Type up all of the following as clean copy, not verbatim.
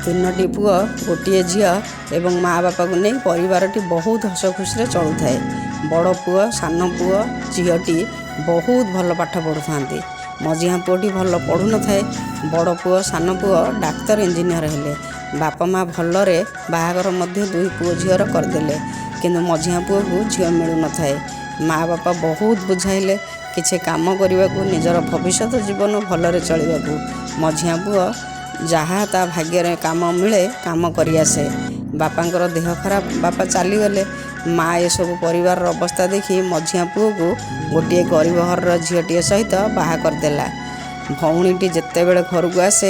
ତିନୋଟି ପୁଅ, ଗୋଟିଏ ଝିଅ ଏବଂ ମା ବାପାକୁ ନେଇ ପରିବାରଟି ବହୁତ ହସ ଖୁସିରେ ଚଳୁଥାଏ। ବଡ଼ ପୁଅ, ସାନ ପୁଅ, ଝିଅଟି ବହୁତ ଭଲ ପାଠ ପଢ଼ୁଥାନ୍ତି। ମଝିଆ ପୁଅଟି ଭଲ ପଢ଼ୁନଥାଏ। ବଡ଼ ପୁଅ, ସାନ ପୁଅ ଡାକ୍ତର, ଇଞ୍ଜିନିୟର ହେଲେ। ବାପା ମା ଭଲରେ ବାହାଘର ମଧ୍ୟ ଦୁଇ ପୁଅ ଝିଅର କରିଦେଲେ, କିନ୍ତୁ ମଝିଆ ପୁଅକୁ ଝିଅ ମିଳୁନଥାଏ। ମା ବାପା ବହୁତ ବୁଝାଇଲେ କିଛି କାମ କରିବାକୁ, ନିଜର ଭବିଷ୍ୟତ ଜୀବନ ଭଲରେ ଚଳିବାକୁ। ମଝିଆ ପୁଅ ଯାହା ତା ଭାଗ୍ୟରେ କାମ ମିଳେ, କାମ କରିଆସେ। ବାପାଙ୍କର ଦେହ ଖରାପ, ବାପା ଚାଲିଗଲେ। ମା ଏସବୁ ପରିବାରର ଅବସ୍ଥା ଦେଖି ମଝିଆ ପୁଅକୁ ଗୋଟିଏ ଗରିବ ଘରର ଝିଅଟିଏ ସହିତ ବାହା କରିଦେଲା। ଭଉଣୀଟି ଯେତେବେଳେ ଘରକୁ ଆସେ,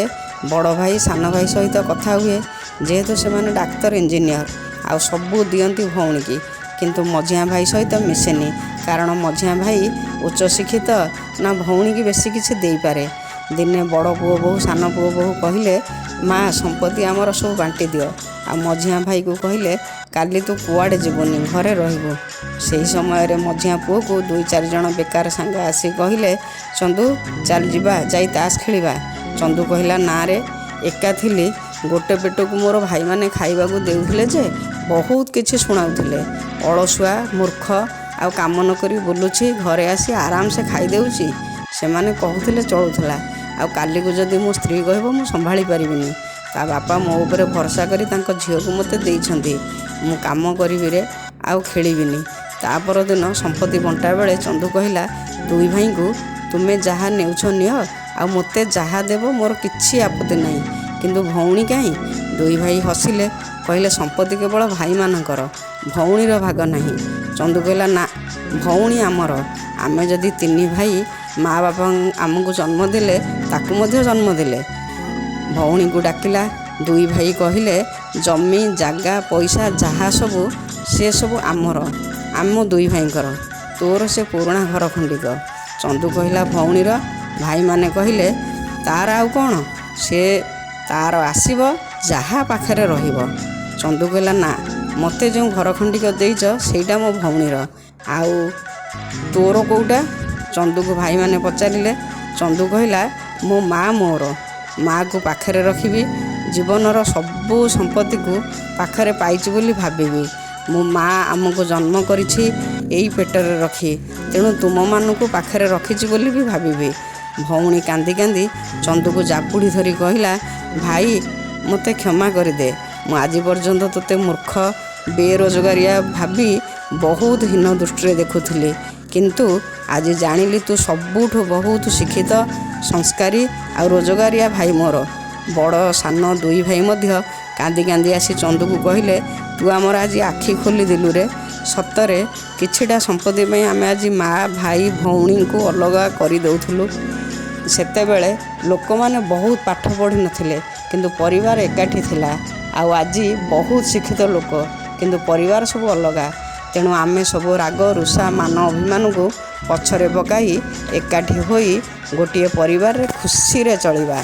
ବଡ଼ ଭାଇ ସାନ ଭାଇ ସହିତ କଥା ହୁଏ। ଯେହେତୁ ସେମାନେ ଡାକ୍ତର, ଇଞ୍ଜିନିୟର, ଆଉ ସବୁ ଦିଅନ୍ତି ଭଉଣୀକି, କିନ୍ତୁ ମଝିଆ ଭାଇ ସହିତ ମିଶେନି, କାରଣ ମଝିଆ ଭାଇ ଉଚ୍ଚଶିକ୍ଷିତ ନା ଭଉଣୀକି ବେଶୀ କିଛି ଦେଇପାରେ। ଦିନେ ବଡ଼ ପୁଅ ବୋହୂ, ସାନ ପୁଅ ବୋହୂ କହିଲେ, ମା, ସମ୍ପତ୍ତି ଆମର ସବୁ ବାଣ୍ଟି ଦିଅ। ଆଉ ମଝିଆ ଭାଇକୁ କହିଲେ, କାଲି ତୁ କୁଆଡ଼େ ଯିବୁନି, ଘରେ ରହିବୁ। ସେହି ସମୟରେ ମଝିଆ ପୁଅକୁ ଦୁଇ ଚାରି ଜଣ ବେକାର ସାଙ୍ଗ ଆସି କହିଲେ, ଚନ୍ଦୁ, ଚାଲ ଯିବା, ଯାଇ ତାସ୍ ଖେଳିବା। ଚନ୍ଦୁ କହିଲା, ନାଁରେ, ଏକା ଥିଲି, ଗୋଟେ ପେଟକୁ ମୋର ଭାଇମାନେ ଖାଇବାକୁ ଦେଉଥିଲେ ଯେ ବହୁତ କିଛି ଶୁଣାଉଥିଲେ। ଅଳସୁଆ, ମୂର୍ଖ, ଆଉ କାମ ନ କରି ବୁଲୁଛି, ଘରେ ଆସି ଆରାମସେ ଖାଇଦେଉଛି, ସେମାନେ କହୁଥିଲେ, ଚଳୁଥିଲା। ଆଉ କାଲିକୁ ଯଦି ମୋ ସ୍ତ୍ରୀ କହିବ, ମୁଁ ସମ୍ଭାଳି ପାରିବିନି। ତା ବାପା ମୋ ଉପରେ ଭରସା କରି ତାଙ୍କ ଝିଅକୁ ମୋତେ ଦେଇଛନ୍ତି। ମୁଁ କାମ କରିବିରେ, ଆଉ ଖେଳିବିନି। ତା ପରଦିନ ସମ୍ପତ୍ତି ବଣ୍ଟା ବେଳେ ଚନ୍ଦୁ କହିଲା ଦୁଇ ଭାଇଙ୍କୁ, ତୁମେ ଯାହା ନେଉଛ ନିଅ, ଆଉ ମୋତେ ଯାହା ଦେବ ମୋର କିଛି ଆପତ୍ତି ନାହିଁ, କିନ୍ତୁ ଭଉଣୀ କାହିଁ? ଦୁଇ ଭାଇ ହସିଲେ, କହିଲେ, ସମ୍ପତ୍ତି କେବଳ ଭାଇମାନଙ୍କର, ଭଉଣୀର ଭାଗ ନାହିଁ। ଚନ୍ଦୁ କହିଲା, ନା, ଭଉଣୀ ଆମର। ଆମେ ଯଦି ତିନି ଭାଇ, ମା ବାପା ଆମକୁ ଜନ୍ମ ଦେଲେ, ତାକୁ ମଧ୍ୟ ଜନ୍ମ ଦେଲେ। ଭଉଣୀକୁ ଡାକିଲା। ଦୁଇ ଭାଇ କହିଲେ, ଜମି, ଜାଗା, ପଇସା ଯାହା ସବୁ, ସେ ସବୁ ଆମର, ଆମ ଦୁଇ ଭାଇଙ୍କର। ତୋର ସେ ପୁରୁଣା ଘର ଖଣ୍ଡିକ। ଚନ୍ଦୁ କହିଲା, ଭଉଣୀର? ଭାଇମାନେ କହିଲେ, ତାର ଆଉ କ'ଣ? ସେ ତାର ଆସିବ, ଯାହା ପାଖରେ ରହିବ। ଚନ୍ଦୁ କହିଲା, ନା, ମୋତେ ଯେଉଁ ଘର ଖଣ୍ଡିକ ଦେଇଛ, ସେଇଟା ମୋ ଭଉଣୀର। ଆଉ ତୋର କେଉଁଟା? ଚନ୍ଦୁକୁ ଭାଇମାନେ ପଚାରିଲେ। ଚନ୍ଦୁ କହିଲା, ମୋ ମା ମୋର, ମାଆକୁ ପାଖରେ ରଖିବି, ଜୀବନର ସବୁ ସମ୍ପତ୍ତିକୁ ପାଖରେ ପାଇଛି ବୋଲି ଭାବିବି। ମୋ ମା ଆମକୁ ଜନ୍ମ କରିଛି ଏଇ ପେଟରେ ରଖି, ତେଣୁ ତୁମମାନଙ୍କୁ ପାଖରେ ରଖିଛି ବୋଲି ବି ଭାବିବି। ଭଉଣୀ କାନ୍ଦି କାନ୍ଦି ଚନ୍ଦୁକୁ ଜାବୁଡ଼ି ଧରି କହିଲା, ଭାଇ, ମୋତେ କ୍ଷମା କରିଦେ। ମୁଁ ଆଜି ପର୍ଯ୍ୟନ୍ତ ତୋତେ ମୂର୍ଖ, ବେରୋଜଗାରିଆ ଭାବି ବହୁତ ହୀନ ଦୃଷ୍ଟିରେ ଦେଖୁଥିଲି, କିନ୍ତୁ ଆଜି ଜାଣିଲି ତୁ ସବୁଠୁ ବହୁତ ଶିକ୍ଷିତ, ସଂସ୍କାରୀ ଆଉ ରୋଜଗାରିଆ ଭାଇ ମୋର। ବଡ଼ ସାନ ଦୁଇ ଭାଇ ମଧ୍ୟ କାନ୍ଦି କାନ୍ଦି ଆସି ଚନ୍ଦୁକୁ କହିଲେ, ତୁ ଆମର ଆଜି ଆଖି ଖୋଲିଦେଲୁରେ। ସତରେ କିଛିଟା ସମ୍ପତ୍ତି ପାଇଁ ଆମେ ଆଜି ମା, ଭାଇ, ଭଉଣୀଙ୍କୁ ଅଲଗା କରିଦେଉଥିଲୁ। ସେତେବେଳେ ଲୋକମାନେ ବହୁତ ପାଠ ପଢ଼ିନଥିଲେ, କିନ୍ତୁ ପରିବାର ଏକାଠି ଥିଲା। ଆଉ ଆଜି ବହୁତ ଶିକ୍ଷିତ ଲୋକ, କିନ୍ତୁ ପରିବାର ସବୁ ଅଲଗା। ତେଣୁ ଆମେ ସବୁ ରାଗ ରୁଷା, ମାନ ଅଭିମାନକୁ ପଛରେ ପକାଇ ଏକାଠି ହୋଇ ଗୋଟିଏ ପରିବାରରେ ଖୁସିରେ ଚଳିବା।